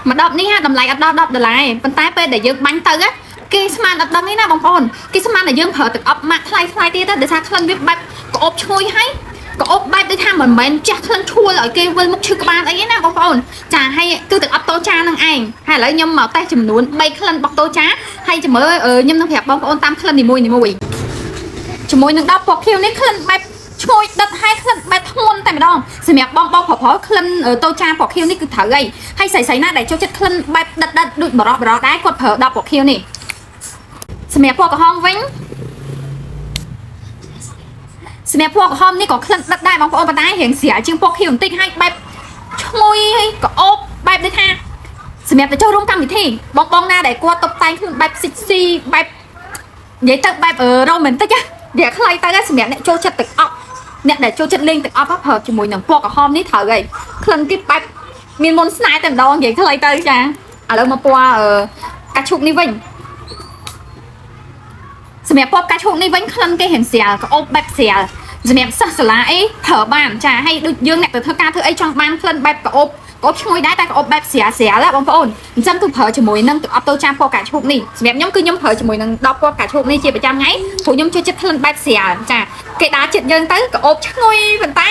មួយដបនេះតម្លៃអត់ដល់10ដុល្លារទេប៉ុន្តែពេលដែលយើងបាញ់ទៅណាគេស្មានអត់ដឹងទេណាបងប្អូនគេស្មានតែយើងប្រើទឹកអប់ម៉ាក់ថ្លៃថ្លៃទៀតទេដោយសារក្លិនវាបែបក្អូបឈ្ងុយហើយក្អូបបែបដូចថាមិនមែនចាស់ក្លិនឈួលឲ្យគេវិលមុខឈឺក្បាលអីទេណាបងប្អូនចាហើយគឺទឹកអប់តូចានឹងឯងហើយឥឡូវខ្ញុំមកតេស្តចំនួន3ក្លិនរបស់តូចាហើយចាំមើលខ្ញុំនឹងប្រាប់បងប្អូនតាមក្លិននីមួយៗជាមួយនឹង10ពណ៌ខៀវនេះក្លិនបែបឈ្ងុយដិតហើយក្លិនបែបធ្ងន់តែម្ដងសម្រាប់បងបងប្រុសៗក្លិនតូចាពណ៌ខៀវនេះគឺត្រូវហើយហើយស្រីៗណាដែលចូលចិត្តក្លិនបែបដិតដិតដូចបរោះបរោះដែរគាត់ប្រើ10ពណ៌ខៀវនេះសម្រាប់ពណ៌ក្រហមវិញសម្រាប់ពណ៌ក្រហមនេះក៏ក្លិនដិតដែរបងប្អូនប៉ុន្តែរៀងស្រាលជាងពណ៌ខៀវបន្តិចហើយបែបឈ្ងុយហើយក្អូបបែបដូចថាសម្រាប់ទៅចូលរួមកម្មវិធីបងបងណាដែលគាត់តុបតែងខ្លួនបែប sexy បែបនិយាយទៅបែប romantic ណានិយាយខ្លីទៅសម្រាប់អ្នកចូលចិត្តទឹកអប់អ្នកដែលចូលចិត្តលេងទឹកអប់ប្រើជាមួយនឹងពណ៌ក្រហមនេះត្រូវហើយក្លិនគេបែបមានមុនស្នេហ៍តែម្ដងនិយាយខ្លីទៅចាឥឡូវមកពណ៌កាឈូកនេះវិញសម្រាប់ពណ៌កាឈូកនេះវិញក្លិនគេរៀងស្រាលក្អូបបែបស្រាលសម្រាប់សិស្សសាលាអីប្រើបានចាហើយដូចយើងអ្នកទៅធ្វើការធ្វើអីចង់បានក្លិនបែបក្អូបក្អូបឈ្ងុយដែរតែក្អូបបែបស្រាលស្រាលណាបងប្អូនអញ្ចឹងគឺប្រើជាមួយនឹងទឹកអប់តូចាពណ៌កាឈូកនេះសម្រាប់ខ្ញុំគឺខ្ញុំប្រើជាមួយនឹង10ពណ៌កាឈូកនេះជាប្រចាំថ្ងៃព្រោះខ្ញុំចូលចិត្តក្លិនបែបស្រាលចាគេដើរចិត្តយើងទៅក្អូបឈ្ងុយប៉ុន្តែ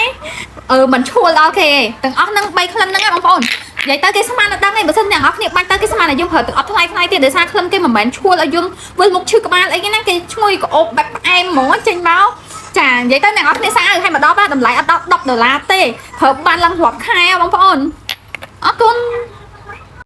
អឺមិនឈួលដល់គេទេទាំងអស់ហ្នឹង3ក្លិនហ្នឹងណាបងប្អូននិយាយទៅគេស្មានតែដឹងឯងបើសិនអ្នកនរគ្នាបាច់ទៅគេស្មានតែយើងប្រើទឹកអប់ថ្លៃថ្លៃទៀតដោយសារក្លិនគេមិនមែនឈួលឲ្យយើងវិលមុខឈឺក្បាលអីទេណាគេឈ្ងុយក្អូបបែបផ្អែមហ្មងចេញមកចានិយាយទៅអ្នកនរគ្នាសាឲ្យមកដល់តម្លៃអត់ដល់10ដុល្លារទេប្រើបានឡើងរាប់ខែបងប្អូនអរគុណ។